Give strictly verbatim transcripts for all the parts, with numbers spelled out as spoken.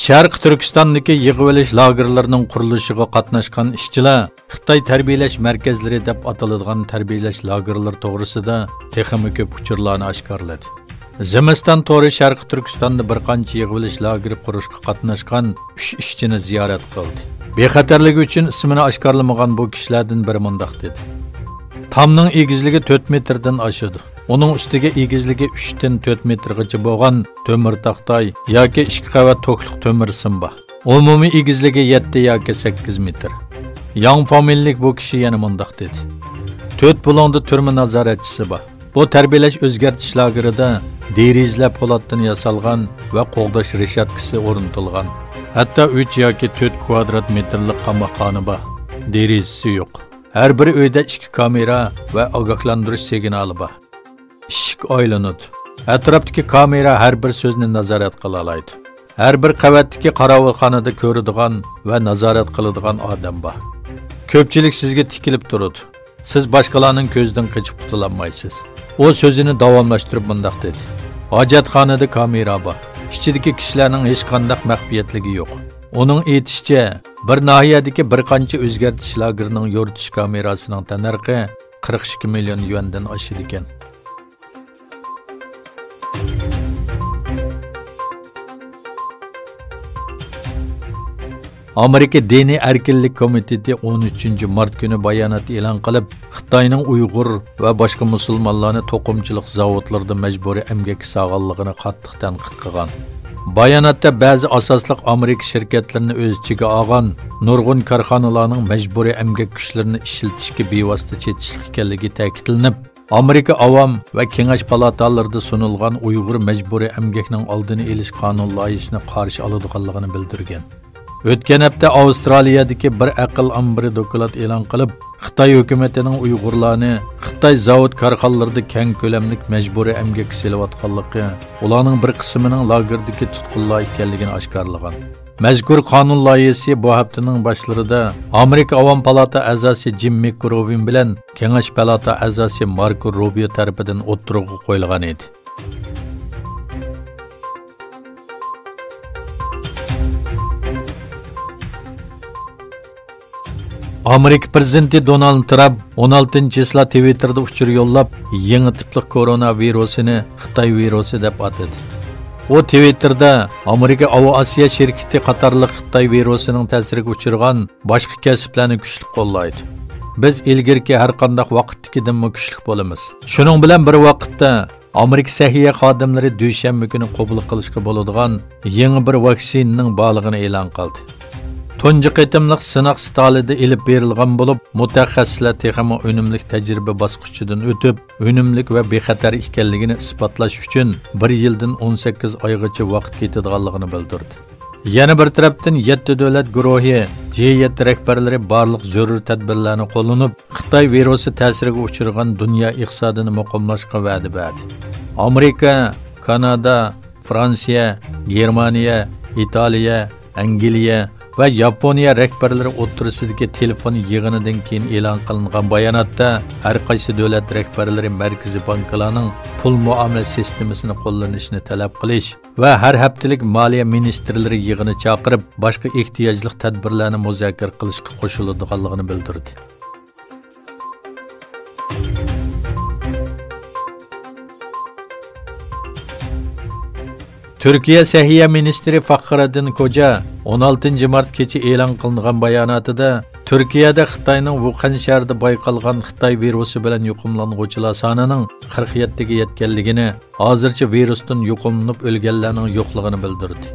شەرقىي تۈركىستاندىكى يىغىۋېلىش لاگېرلىرىنىڭ قۇرۇلۇشىغا قاتناشقان ئىشچىلار خىتاي تەربىيەلەش مەركەزلىرى دەپ ئاتىلىدىغان تەربىيەلەش لاگېرلىرى توغرىسىدا تېخىمۇ كۆپ ئۇچۇرلارنى ئاشكارىلىدى. زىمىستان تورى شەرقىي تۈركىستاندا بىر قانچە يىغىۋېلىش لاگېرى قۇرۇشقا قاتناشقان ئۈچ ئىشچىنى زىيارەت قىلدى. بىخەتەرلىكى ئۈچۈن ئىسمىنى ئاشكارىلىمىغان بۇ كىشىلەردىن بىرى مۇنداق دېدى: تامنىڭ ئېگىزلىكى تۆت مېتىردىن ئاشىدۇ. ئۇنىڭ ئۈستىگە ئېگىزلىكى ئۈچتىن تۆت مېتىرغىچە بولغان تۆمۈر تاختاي ياكى ئىككى قەۋەت توكلۇق تۆمۈر سىم بار. ئومۇمىي ئېگىزلىكى يەتتە ياكى سەككىز مېتىر. ياڭ فامىلىلىك بۇ كىشى يەنە مۇنداق دېدى: تۆت بۇلۇڭدا تۈرمە نازارەتچىسى بار. بۇ تەربىيەلەش ئۆزگەرتىش لاگېرىدا دېرىزىلەر پولاتتىن ياسالغان ۋە قوغداش رېشاتكىسى ئورنىتىلغان. ھەتتا ئۈچ ياكى تۆت كۋادرات مېتىرلىق قاماقخانا بار. دېرىزىسى يوق. ھەر بىر ئۆيدە ئىككى كامېرا ۋە ئاگاھلاندۇرۇش سىگنالى بار. ئىشىك ئايلىنىدۇ. ئەتراپتىكى كامېرا ھەر بىر سۆزنى نازارەت قىلالايدۇ. ھەر بىر قەۋەتتىكى قاراۋۇلخانىدا كۆرىدىغان ۋە نازارەت قىلىدىغان ئادەم بار. كۆپچىلىك سىزگە تىكىلىپ تۇرىدۇ. سىز باشقىلارنىڭ كۆزىدىن قېچىپ قۇتۇلالمايسىز. ئۇ سۆزىنى داۋاملاشتۇرۇپ مۇنداق دېدى: ھاجەتخانىدا كامېرا بار. ئىچىدىكى كىشىلەرنىڭ ھېچقانداق مەخپىيەتلىكى يوق. ئۇنىڭ ئېيتىشىچە، بىر ناھىيەدىكى بىر قانچە ئۆزگەرتىش لاگېرىنىڭ يورۇتۇش كامېراسىنىڭ تەننەرخى قىرىق ئىككى مىليون يۈەندىن ئاشىدىكەن. ئامېرىكا دىنىي ئەركىنلىك كومىتېتى ئون ئۈچىنچى مارت كۈنى بايانات ئېلان قىلىپ، خىتاينىڭ ئۇيغۇر ۋە باشقا مۇسۇلمانلارنى توقۇمىچىلىق زاۋۇتلىرىدا مەجبۇرىي ئەمگەككە سالغانلىقىنى قاتتىق تەنقىد قىلغان. باياناتتا بەزى ئاساسلىق ئامېرىكا شىركەتلىرىنى ئۆز ئىچىگە ئالغان نۇرغۇن كارخانىلارنىڭ مەجبۇرىي ئەمگەك كۈچلىرىنى ئىشلىتىشكە بىۋاسىتە چېتىشلىق ئىكەنلىكى تەكىتلىنىپ، ئامېرىكا ئاۋام ۋە كېڭەش پالاتالىرىدا سۇنۇلغان ئۇيغۇر مەجبۇرىي ئەمگەكنىڭ ئالدىنى ئېلىش قانۇن لايىھىسىنى قارشى ئالىدىغانلىقىنى بىلدۈرگەن. ئۆتكەن ھەپتە ئاۋسترالىيەدىكى بىر ئەقىل ئامبىرى دوكلات ئېلان قىلىپ، خىتاي ھۆكۈمىتىنىڭ ئۇيغۇرلارنى خىتاي زاۋۇت كارخانىلىرىدا كەڭ كۆلەملىك مەجبۇرىي ئەمگەككە سېلىۋاتقانلىقى، ئۇلارنىڭ بىر قىسمىنىڭ لاگېردىكى تۇتقۇنلار ئىكەنلىكىنى ئاشكارىلىغان. مەزكۇر قانۇن لايىھىسى بۇ ھەپتىنىڭ باشلىرىدا ئامېرىكا ئاۋام پالاتا ئەزاسى جىم مىكروۋىن بىلەن كېڭەش پالاتا ئەزاسى ماركو روبىيو تەرىپىدىن ئوتتۇرىغا قويۇلغان ئىدى. ئامېرىكا پىرېزىدېنتى دونالد ترامپ ئون ئالتىنچى چىسلا تىۋىتتېردا ئۇچۇر يوللاپ، يېڭى تىپلىق كورونا ۋىرۇسىنى خىتاي ۋىرۇسى دەپ ئاتىدى. ئۇ تىۋىتتېردا ئامېرىكا ئاۋۇئاسىيا شىركىتى قاتارلىق خىتاي ۋىرۇسىنىڭ تەسىرىگە ئۇچرىغان باشقا كەسىپلەرنى كۈچلۈك قوللايدۇ. بىز ئىلگىرىكى ھەرقانداق ۋاقىتتىكىدىنمۇ كۈچلۈك بولىمىز. شۇنىڭ بىلەن بىر ۋاقىتتا، ئامېرىكا سەھىيە خادىملىرى دۈشەنبە كۈنى قوبۇل قىلىشقا بولىدىغان يېڭى بىر ۋاكسىنىنىڭ بارلىقىنى ئېلان قىلدى. تۇنجى قېتىملىق سىناق ستالىدا ئېلىپ بېرىلغان بولۇپ، مۇتەخەسسىسلەر تېخىمۇ ئۈنۈملۈك تەجرىبە باسقۇچىدىن ئۆتۈپ، ئۈنۈملۈك ۋە بىخەتەر ئىكەنلىكىنى ئىسپاتلاش ئۈچۈن بىر يىلدىن ئون سەككىز ئايغىچە ۋاقىت كېتىدىغانلىقىنى بىلدۈردى. يەنە بىر تەرەپتىن، يەتتە دۆلەت گۇرۇھى، جى يەتتە رەھبەرلىرى بارلىق زۆرۈر تەدبىرلەرنى قوللىنىپ، خىتاي ۋىرۇسى تەسىرىگە ئۇچرىغان دۇنيا ئىقتىسادىنى مۇقىملاشقا ۋەدە بەردى. ئامېرىكا، كانادا، فرانسىيە، گېرمانىيە، ئىتالىيە، ئەنگلىيە ۋە ياپونىيە رەھبەرلىرى ئوتتۇرىسىدىكى تېلېفون يىغىنىدىن كېيىن ئېلان قىلىنغان باياناتتا، ھەر قايسى دۆلەت رەھبەرلىرى مەركىزىي بانكىلارنىڭ پۇل مۇئامىلە سىستېمىسىنى قوللىنىشنى تەلەپ قىلىش، ۋە ھەر ھەپتىلىك مالىيە مىنىستىرلىرى يىغىنى چاقىرىپ، باشقا ئېھتىياجلىق تەدبىرلەرنى مۇزاكىرە قىلىشقا قوشۇلىدىغانلىقىنى بىلدۈردى. تۈركىيە سەھىيە مىنىستىرى فاخرىدىن كوجا ئون ئالتىنچى مارت كېچە ئېلان قىلىنغان باياناتىدا، تۈركىيەدە خىتاينىڭ ۋۇخەن شەھىرىدە بايقالغان خىتاي ۋىرۇسى بىلەن يۇقۇملانغۇچىلار سانىنىڭ قىرىق يەتتىگە يەتكەنلىكىنى، ھازىرچە ۋىرۇستىن يۇقۇملىنىپ ئۆلگەنلەرنىڭ يوقلۇقىنى بىلدۈردى.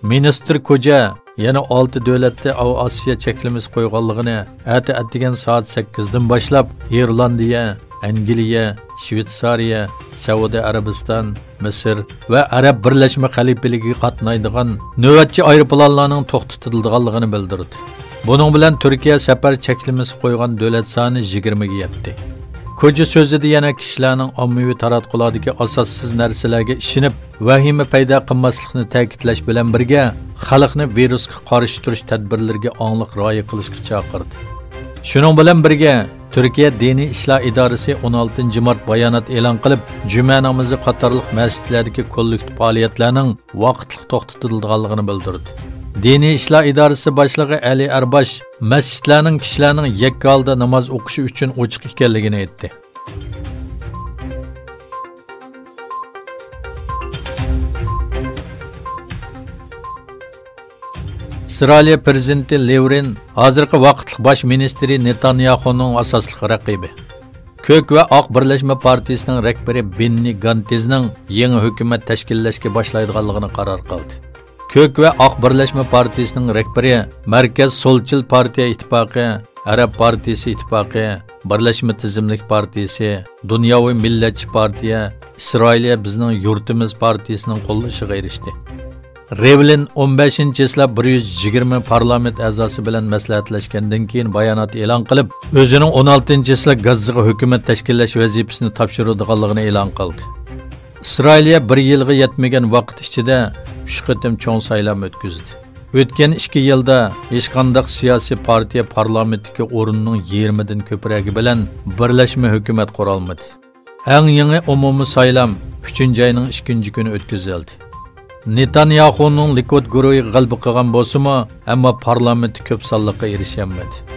مىنىستىر كوجا يەنە ئالتە دۆلەتتە ئاۋىئاتسىيە چەكلىمىسى قويغانلىقىنى، ئەتە ئەتىگەن سائەت سەككىزدىن باشلاپ ئىرلاندىيە، ئەنگلىيە، شۋېتسارىيە، سەئۇدى ئەرەبىستان، مىسىر ۋە ئەرەب بىرلەشمە خەلىپىلىكىگە قاتنايدىغان نۆۋەتچى ئايروپىلانلارنىڭ توختىتىلىدىغانلىقىنى بىلدۈردى. بۇنىڭ بىلەن تۈركىيە سەپەر چەكلىمىسى قويغان دۆلەت سانى يىگىرمىگە يەتتى. كوجا سۆزىدە يەنە كىشىلەرنىڭ ئاممىۋى تاراتقۇلاردىكى ئاساسسىز نەرسىلەرگە ئىشىنىپ، ۋەھىمە پەيدا قىلماسلىقنى تەكىتلەش بىلەن بىرگە، خەلقنى ۋىرۇسقا قارشى تۇرۇش تەدبىرلىرىگە ئاڭلىق رىئايە قىلىشقا چاقىردى. شۇنىڭ بىلەن بىرگە، تۈركىيە دىنىي ئىشلار ئىدارىسى ئون ئالتىنچى مارت بايانات ئېلان قىلىپ، جۈمە نامىزى قاتارلىق مەسچىتلەردىكى كوللېكتىپ پائالىيەتلەرنىڭ ۋاقىتلىق توختىتىلىدىغانلىقىنى بىلدۈردى. دىنىي ئىشلار ئىدارىسى باشلىقى ئەلى ئەرباش مەسچىتلەرنىڭ كىشىلەرنىڭ يەككە ھالدا ناماز ئوقۇشى ئۈچۈن ئوچۇق ئىكەنلىكىنى ئېيتتى. ئىسرائىلىيە پىرېزىدېنتى لېۋرىن ھازىرقى ۋاقىتلىق باش مىنىستىرى نېتانياخۇنىڭ ئاساسلىق رەقىبى، كۆك ۋە ئاق بىرلەشمە پارتىيىسىنىڭ رەھبىرى بېننى گانتېزنىڭ يېڭى ھۆكۈمەت تەشكىللەشكە باشلايدىغانلىقىنى قارار قىلدى. كۆك ۋە ئاق بىرلەشمە پارتىيىسىنىڭ رەھبىرى مەركەز سولچىل پارتىيە ئىتتىپاقى، ئەرەب پارتىيىسى ئىتتىپاقى، بىرلەشمە تىزىملىك پارتىيىسى، دۇنياۋى مىللەتچى پارتىيە، ئىسرائىلىيە بىزنىڭ يۇرتىمىز پارتىيىسىنىڭ قوللىشىغا ئېرىشتى. رېۋلىن ئون بەشىنچى چىسلا بىر يۈز يىگىرمە پارلامېنت ئەزاسى بىلەن مەسلىھەتلەشكەندىن كېيىن بايانات ئېلان قىلىپ، ئۆزىنىڭ ئون ئالتىنچى چىسلا گاززىغا ھۆكۈمەت تەشكىللەش ۋەزىپىسىنى تاپشۇرىدىغانلىقىنى ئېلان قىلدى. ئىسرائىلىيە بىر يىلغا يەتمىگەن ۋاقىت ئىچىدە ئۈچ قېتىم چوڭ سايلام ئۆتكۈزدى. ئۆتكەن ئىككى يىلدا ھېچقانداق سىياسىي پارتىيە پارلامېنتتىكى ئورۇننىڭ يېرىمىدىن كۆپرەكى بىلەن بىرلەشمە ھۆكۈمەت قۇرالمىدى. ئەڭ يېڭى ئومۇمىي سايلام ئۈچىنچى ئاينىڭ ئىككىنچى كۈنى ئۆتكۈزۈلدى. نېتانياخۇنىڭ لىكۇد گۇرۇھى غەلىبە قىلغان بولسىمۇ، ئەمما پارلامېنتتا كۆپ سانلىققا ئېرىشەلمىدى.